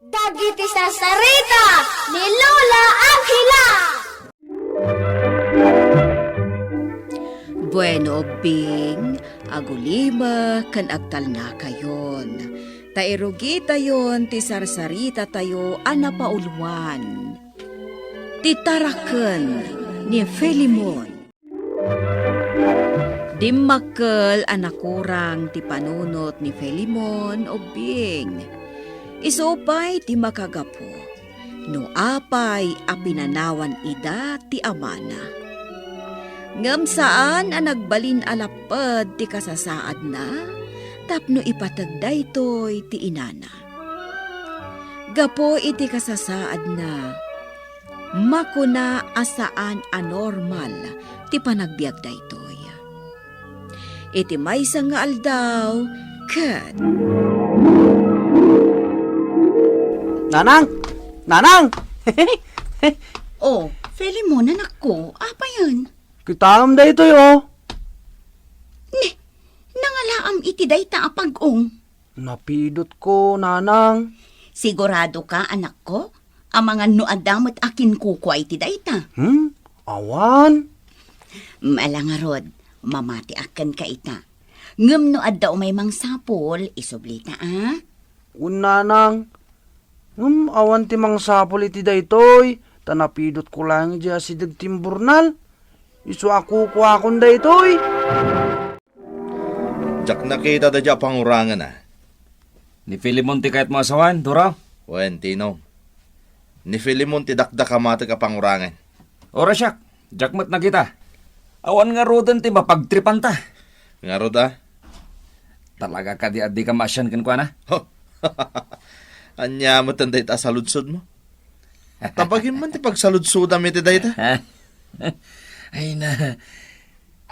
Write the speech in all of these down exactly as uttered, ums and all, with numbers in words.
Dagiti sarsarita ni Lola Angela. Bueno, ubbing, agulimek ken agtalnakayon. Ta irugitayon ti sarsaritatayo a napauluan, ti Taraken ni Filemon. Dimmakkel a nakurang ti panunot ni Filemon, ubbing. Isu pay ti makagapu no apay a pinanawan ida ti amana. Ngem saan a nagbalin a lapped ti kasasaadna tapno ipateg daytoy ti inana. Gapu iti kasasaadna, makuna a saan a normal ti panagbiag daytoy. Iti maysa nga aldaw, ket Nanang! Nanang! Oh, Filemon, anakko, apayen? Kitaem daytoy, oh. Ne, nangalaam iti dayta a pag-ong. Napidotko, Nanang. Sigurado ka, anakko? Amangan no adda met a kinkukua iti dayta. Hmm? Awan. Mala ngarud, mamatiak kenka ita. Ngem no adda umay mangsapul, isublita, a? Wen, Nanang. Ngem awan ti mangsapul iti daytoy, ta napidotko laeng idiay asideg ti imburnal. Isu a kukuakon daytoy. Diak nakita daydiay a pangurangan, a. Ni Filemon ti kayatmo a sawen, Duraw? Wen, Tinong. Ni Filemon ti dakdak a matek a pangurangan. Ora siak, diak met nakita. Awan ngaruden ti mapagtripanta. Ngarud, a? Talaga kadi a dika maasian kenkuana? Ho! Ania met dayta a saludsodmo? Tabagim man ti pagsaludsodam iti dayta. Ay na,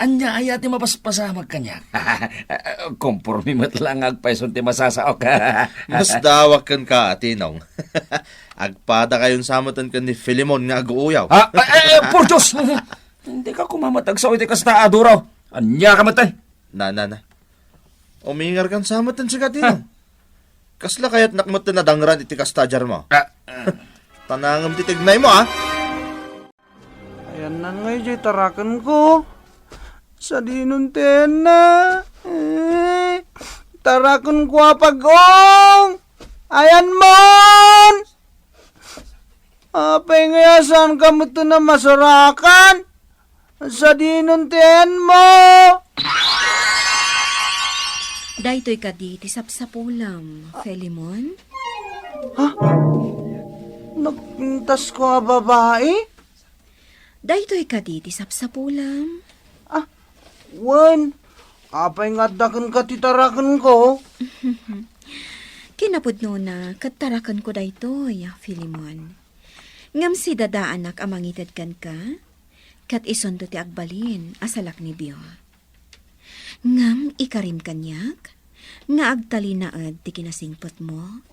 ania aya ti mapaspasamak kaniak? Kompormi met la nga agpayson ti masasaok. Masdawak kenka, Tinong. Agpadakayon sa metten ken ni Filemon nga aguuyaw. Ah, ay, ay, ay, por Dios! Dika koma met agsao iti kasta a Duraw. Ania ka met, ay? Na, na, na. Umingarkan sa metten sika, Tinong. Kasla kayatnak metten a dangran iti kasta a diarmo? Ah, ah. Tanangem ti tignaymo, a. Ayanna ngay diay tarakenko. Sadinon ti ayanna. Eh, tarakenko a pag-ong. Ayanmon! Apay ngay a saanka metten a masarakan? Sadinon ti ayanmo? Daytoy kadi ti sapsapulem, Filemon? Ha? Nagpintasko a babai? Daytoy kadi ti sapsapulem? Ah, wen. Apay nga adda kenka ti tarakenko? Kinapudnona, ket tarakenko daytoy, Filemon. Ngem sidadaanak a mangited kenka, ket isunto ti agbalin a salaknibyo. Ngem ikarim kaniak nga agtalinaed ti kinasingpetmo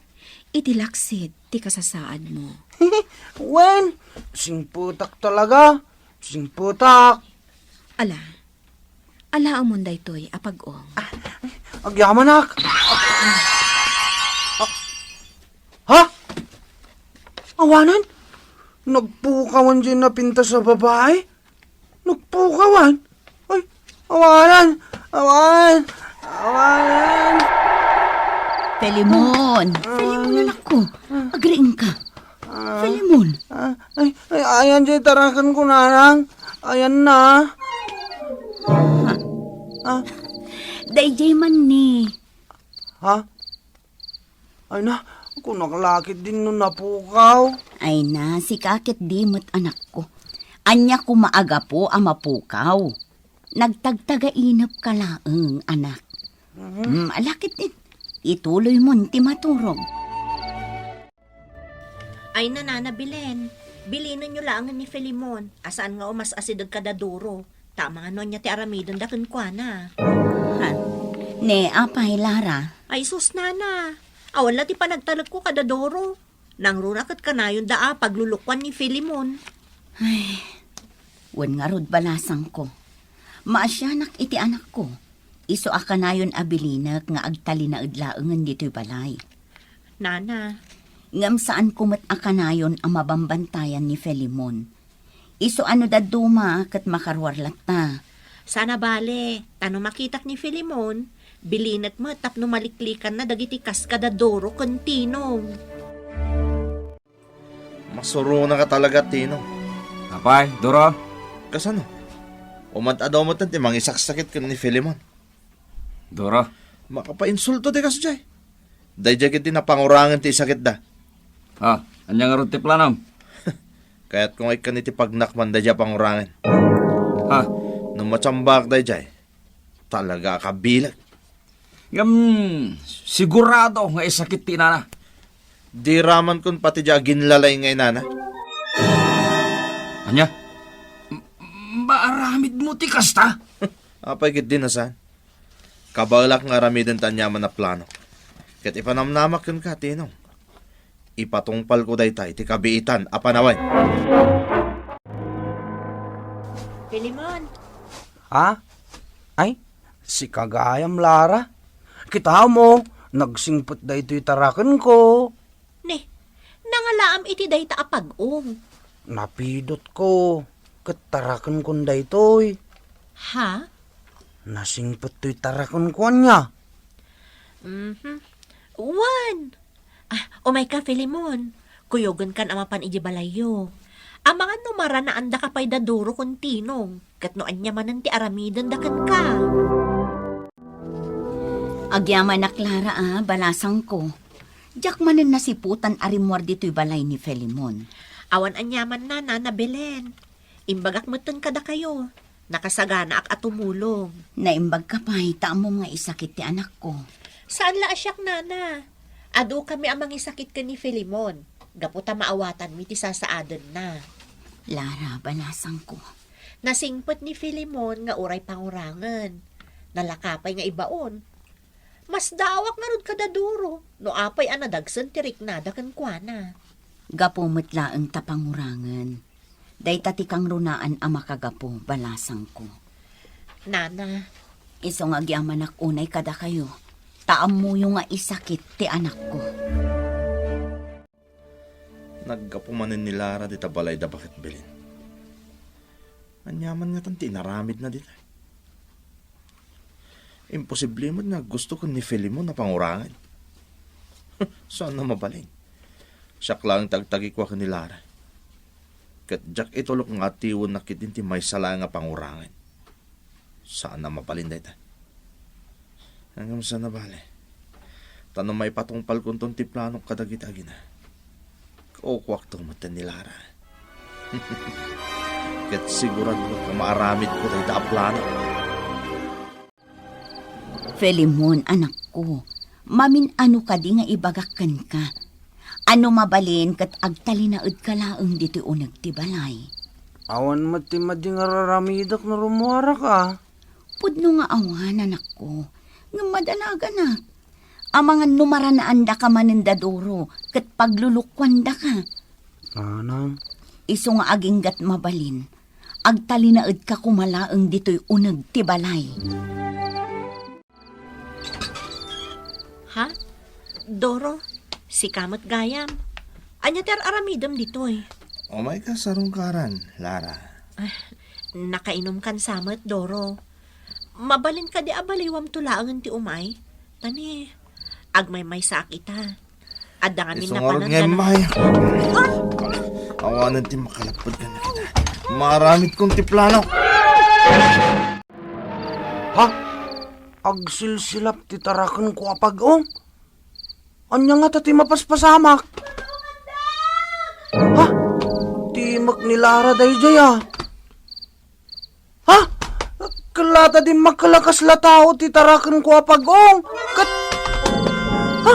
iti laksid ti kasasaadmo. Wen, singpetak talaga. Singpetak. Ala, alaamon daytoy a pag-ong. Ah, agyamanak. Ah, ha? Awanen? Nagpukawan diay napintas a babai? Nagpukawan? Ay, awanan! Awan! Awanan! Filemon! Filemon, anakko. Agriingka. Ah. Filemon. Ah, ay, ay, ayan diay tarakenko, Nanang. Ayanna. Ah. Ah. Daydiay man ni. Ha? Ay na, kunak la ketdin no napukaw. Ay na, sika ketdi met, anakko. Ania koma a gapu a mapukaw? Nagtagtagainepka laeng, anak. Mhm. Hmm, ala ketdin. Ituloymon ti maturog. Ay na, Nana Belen, bilinenyo laengen ni Filemon a saan nga umas-asideg kada Duro. Ta amangan no ania ti aramidenda kenkuana. Ha? Ne, apay, Lara? Ay sus, Nana. Awan la ti panagtalekko kada Duro. Nangruna ket kanayonda a paglulukoan ni Filemon. Ay, wen ngarud, balasangko. Maasianak iti anakko. Isu a kanayon a bilinek nga agtalinaed laengen ditoy balay. Nana, Ngem saanko met a kanayon a mabambantayan ni Filemon. Isu a no dadduma ket makaruar latta. Saan a bale, ta no makitak ni Filemon, bilinek met tapno maliklikanna dagiti kas kada Doro ken Tinong. Masuronaka talaga, Tinong. Apay, Doro? Kasano? Umad-adaw met ti mangisaksakit ken ni Filemon. Doro. Makapainsulto ti kasdiay. Daydiay ketdi napangurangen ti isakitda. Ha, ania ngarud ti planom? Kayatko nga ikkan iti pagnakman daydiay a pangurangen. Ha? No matsambak daydiay, talaga a kabileg. Ngem, sigurado nga isakit ti inana. Diramankon pati diay aginlalay nga inana. Ania? M-, maaramidmo ti kasta? Apay ketdi a saan? Kabaelak nga aramiden ti aniaman a plano. Ket ipanamnamak kenka, Tinong. Ipatungpalko dayta iti kabiitan a panawen. Filemon. Ha? Ay, sika gayam, Lara. Kitamo, nagsingpet daytoy tarakenko. Ne, nangalaam iti dayta a pag-ong. Napidotko, ket tarakenkon daytoy. Ha? Nasingpet toy tarakenko ania? Mhm. Wen. Ah, umayka, Filemon. Kuyogenkan a mapan idiay balayyo. Amangan no maranaandaka pay da Doro ken Tinong, ket no ania manen ti aramidenda kenka. Agyamanak, Lara, a, balasangko. Diak manen nasiputan a rimmuar ditoy balay ni Filemon. Awan aniaman, Nana, na Belen. Imbagak metten kadakayo. Nakasaganaak a tumulong. Naimbagka pay ta ammom nga isakit ti anakko. Saan la a siak, Nana. Adukami a mangisakit ken ni Filemon, gapu ta maawatanmi ti sasaadenna. Lara, balasangko. Nasingpet ni Filemon nga uray pangurangen. Nalaka pay nga ibaon. Masdaawak ngarud kada Doro no apay a nadagsen ti riknada kenkuana. Gapu met laeng ta pangurangen. Dayta ti kangrunaan a makagapu, balasangko. Nana. Isu nga agyamanak unay kadakayo, ta ammoyo nga isakit ti anakko. Naggapu manen ni Lara dita balay da baket Belen. Aniaman ngatan ti inaramidna dita? Imposible met nga gusto ken ni Filemon a pangurangen. Saan a mabalin. Siak laeng ti agtagikua ken ni Lara. Ket diak itulok nga atiwenna ketdin ti maysa laeng a pangurangen. Saan a mabalin dayta. Ngem saan a bale. Ta no maipatungpalkonton ti planok kadagiti agina, kukuakto met ni Lara. Ket sigurado nga maaramidko dayta a plano. Filemon, anakko, mamin-ano kadi nga ibagak kenka? A no mabalin ket agtalinaedka laeng ditoy uneg ti balay. Awan met ti madi nga raramidek no rummuaraka. Pudno nga awan, anakko, ngem madalaganak. Amangan no maranaandaka manen da Doro ket paglulukuandaka. Nanang. Isu nga aginggat mabalin, agtalinaedka koma laeng ditoy uneg ti balay. Ha? Doro, sika met gayam. Ania ti ar-aramidem ditoy? Umayka sarungkaran, Lara. Ah, nakainumkan sa met, Doro. Mabalin kadi a baliwamto laengen ti umay? Ta ni, agmaymaysaak ita. Adda ngamin napanan nga immay. Ha? Awanen ti makalapped kaniak ita. Maaramidkon ti plano. Ha? Agsilsilap ti tarakenko a pag-ong? Ania ngata ti mapaspasamak? Ha? Timek ni Lara daydiay, a. Ha? Kella ta dimmakkel a kasla tao ti tarakenko a pag-ong. Ket, ha?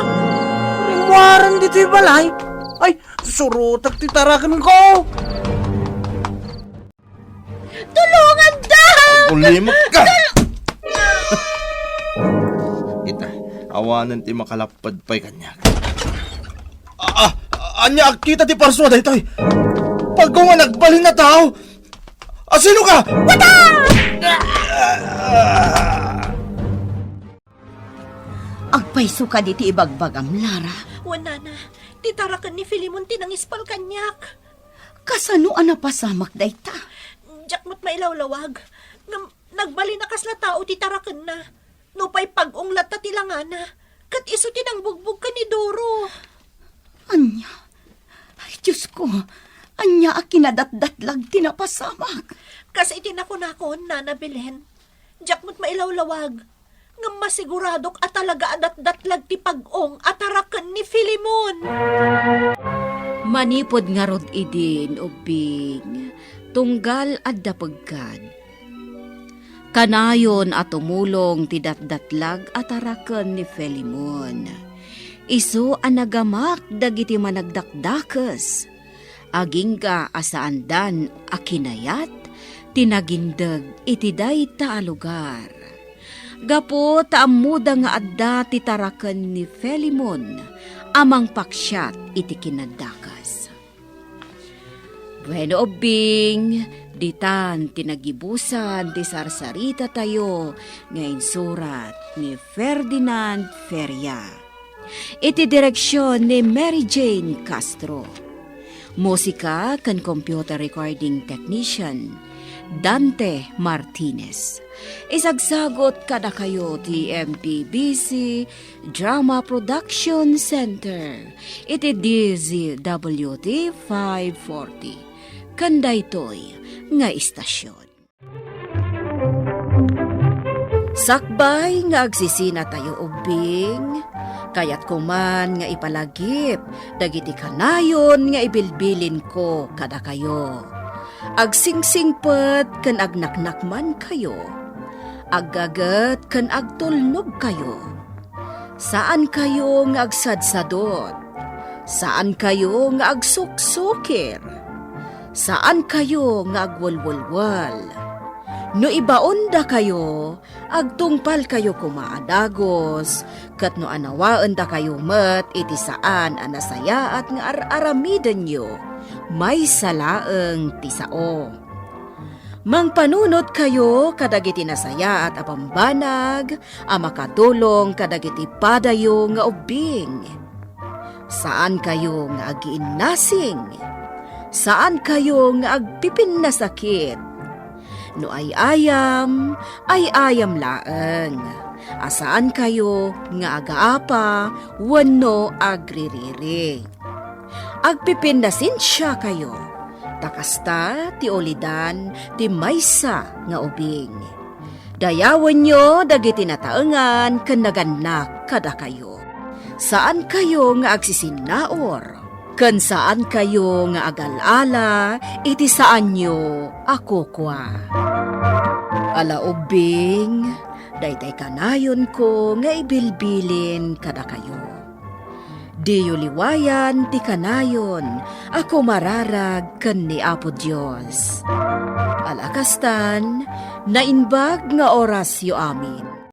Rimmuaren ditoy balay? Ay, surotek ti tarakenko. Tulongan da! Ulimot ka! Ita, awanen ti makalapped pay kaniak. Ah, ah, ania, agkita ti parsua daytoy? Pag-ong a nagbalin a tao. A, sino ka? Wata! Agpayso kadi ti ibagbagam, Lara? Wen, Nana, Ti taraken ni Filemon ti nangispal kaniak. Kasano a napasamak dayta? Diak met mailawlawag. Ngem nagbalin a kasla tao ti tarakenna. Nupay pag-ong latta ti langana, ket isu ti nangbugbog ken ni Doro. Ania? Ay, Diosko, ania a kinadatdatlag ti napasamak? Kas iti nakunakon, Nana Belen. Diak met mailawlawag. Ngem masiguradok a talaga a datdatlag ti pag-ong a taraken ni Filemon. Manipud ngarud idin, ubbing, tunggal adda pegkad. Kanayon a tumulong ti datdatlag a taraken ni Filemon. Isu a nagamak dagiti managdakdakes. Agingga a saandan a kinayat ti nagindeg iti dayta a lugar. Gapu ta ammoda nga adda ti taraken ni Filemon a mangpaksiat iti kinadakes. Bueno, ubbing, ditan ti nagibusan ti sarsaritatayo nga insurat ni Ferdinand Feria. Iti direksion ni Mary Jane Castro. Musika ken computer recording technician, Dante Martinez. Isagsagut kadakayo ti M P B C Drama Production Center iti D Z W T five forty. Ken daytoy nga istasyon. Sakbay nga agsisinatayo ubbing, kayatko man nga ipalagip dagiti kanayon nga ibilbilinko kadakayo. Agsingsingpet ken agnaknakmankayo. Aggaget ken agtulnogkayo. Saankayo nga agsadsadot. Saankayo nga agsuksukir. Saankayo nga agwelwelwel. No ibaondakayo, agtungpalkayo koma a dagus, ket no anawaendakayo met iti saan a nasayaat nga ar-aramidenyo, maysa laeng ti sao. Mangpanunotkayo kadagiti nasayaat a bambanag a makatulong kadagiti padayo nga ubbing. Saankayo nga agiinnasing. Saankayo nga agpipinnasakit. No ay-ayam, ay-ayam laeng. A saankayo nga agaapa wenno agririri. Agpipinnasensiakayo, ta kasta ti ulidan ti maysa nga ubing. Dayawenyo dagiti nataengan ken nagannak kadakayo. Saankayo nga agsisinnaur, ken saankayo nga agal-ala iti saanyo a kukua. Ala ubbing, daytay kanayonko nga ibilbilin kadakayo. Diyo liwayan ti kanayon a kumararag ken ni Apo Dios. Ala kastan, naimbag nga orasyo amin.